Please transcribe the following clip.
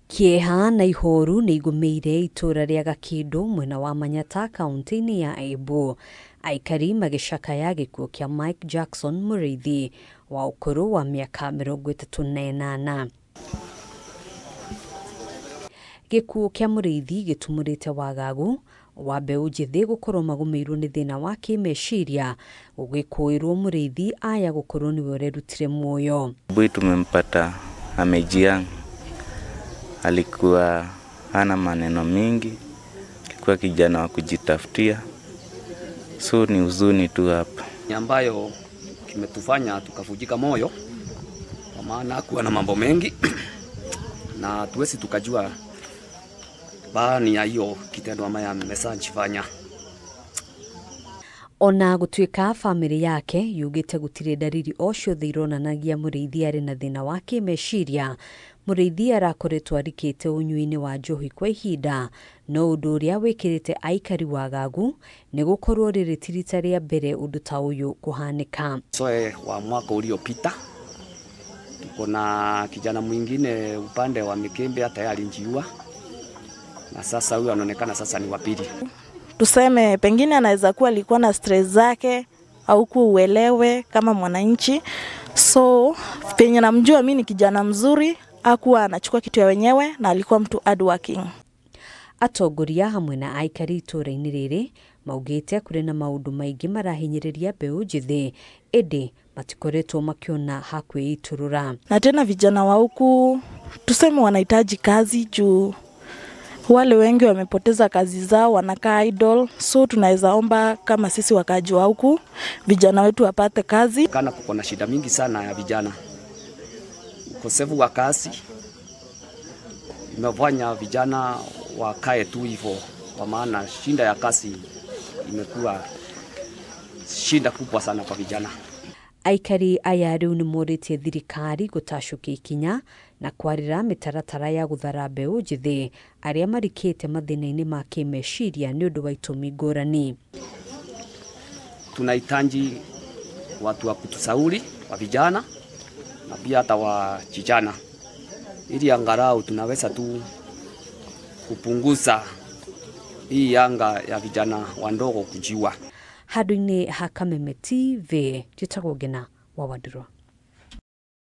Kieha na ihoru nĩ igũmĩire itũra rĩa Gakĩndũ mwena wa Manyata kaunti-inĩ ya Embu. Aikari magĩcakaya gĩkuũ kĩa Mike Jackson Mũrĩithi wa ũkũrũ wa mĩaka 38. Gĩkuũ kĩa Mũrĩithi gĩtumũrĩte wagagu wa mbeũ njĩthĩ gũkorwo magũmĩirwo nĩ thĩna wa kĩmeciria, gũgĩkũĩrwo Mũrĩithi aya gũkorwo nĩwe ũrerutire muoyo. Bui tumempata amejiang, alikuwa hana maneno mingi, alikuwa kijana wa kujitafutia, so ni huzuni tu hapa ambayo kimetufanya tukavujika moyo, kwa maana kuwa na mambo mengi na tuwezi tukajua bani ya hiyo kitendo ambayo amesajifanya. Ona gutuika family yake yugite gutire dariri o ciothe ironanagia Mũrĩithi arĩ na thĩna wa kĩmeciria. Mũrĩithi arakoretwo arikĩte ũnyui-inĩ wa njohi kwa ihinda, no ũndũ ũrĩa wĩkĩrĩte aikari wagagu nĩ gũkorwo rĩrĩ ti rita rĩa mbere ũndũ ta ũyũ kũhanĩka. Soe wa mwaka uliopita tuko na kijana mwingine upande wa Mikembe tayari njiua, na sasa huyu anaonekana sasa ni wa pili. Tuseme pengine anaweza kuwa alikuwa na stress zake au kuuelewe kama mwananchi. So penye namjua mimi ni kijana mzuri, hakuwa anachukua kitu ya wenyewe na alikuwa mtu hardworking. Atongoria hamwe na aikari itũra-inĩ rĩrĩ maugĩte kũrĩ na maũndũ maingĩ marahinyĩrĩria mbeũ njĩthĩ, ĩndĩ matikoretwo makiona ha kwĩitũrũra. Na tena vijana wa huku tuseme wanahitaji kazi juu wale wengi wamepoteza kazi zao, wanakaa idle. So tunaweza omba kama sisi wakaaji wa huku vijana wetu wapate kazi. Kana kuko na shida mingi sana ya vijana, ukosefu wa kazi imefanya vijana wakae tu hivyo, kwa maana shida ya kazi imekuwa shida kubwa sana kwa vijana. Aikari aya rĩu nĩmorĩtie thirikari gũtacũkia ikinya na kwarĩra mĩtaratara ya gũthara mbeũ njĩthĩ arĩa marikĩte mathĩna-inĩ ma kĩmeciria nĩ ũndũ wa itũmi ngũrani. Tunahitaji watu wa kutusauri wa vijana na pia hata wa vijana, ili angalau tunaweza tu kupunguza hii anga ya vijana wandogo kujiua. Handũ-inĩ ha Kameme TV, njĩtagwo Ngina wa Wandirwa.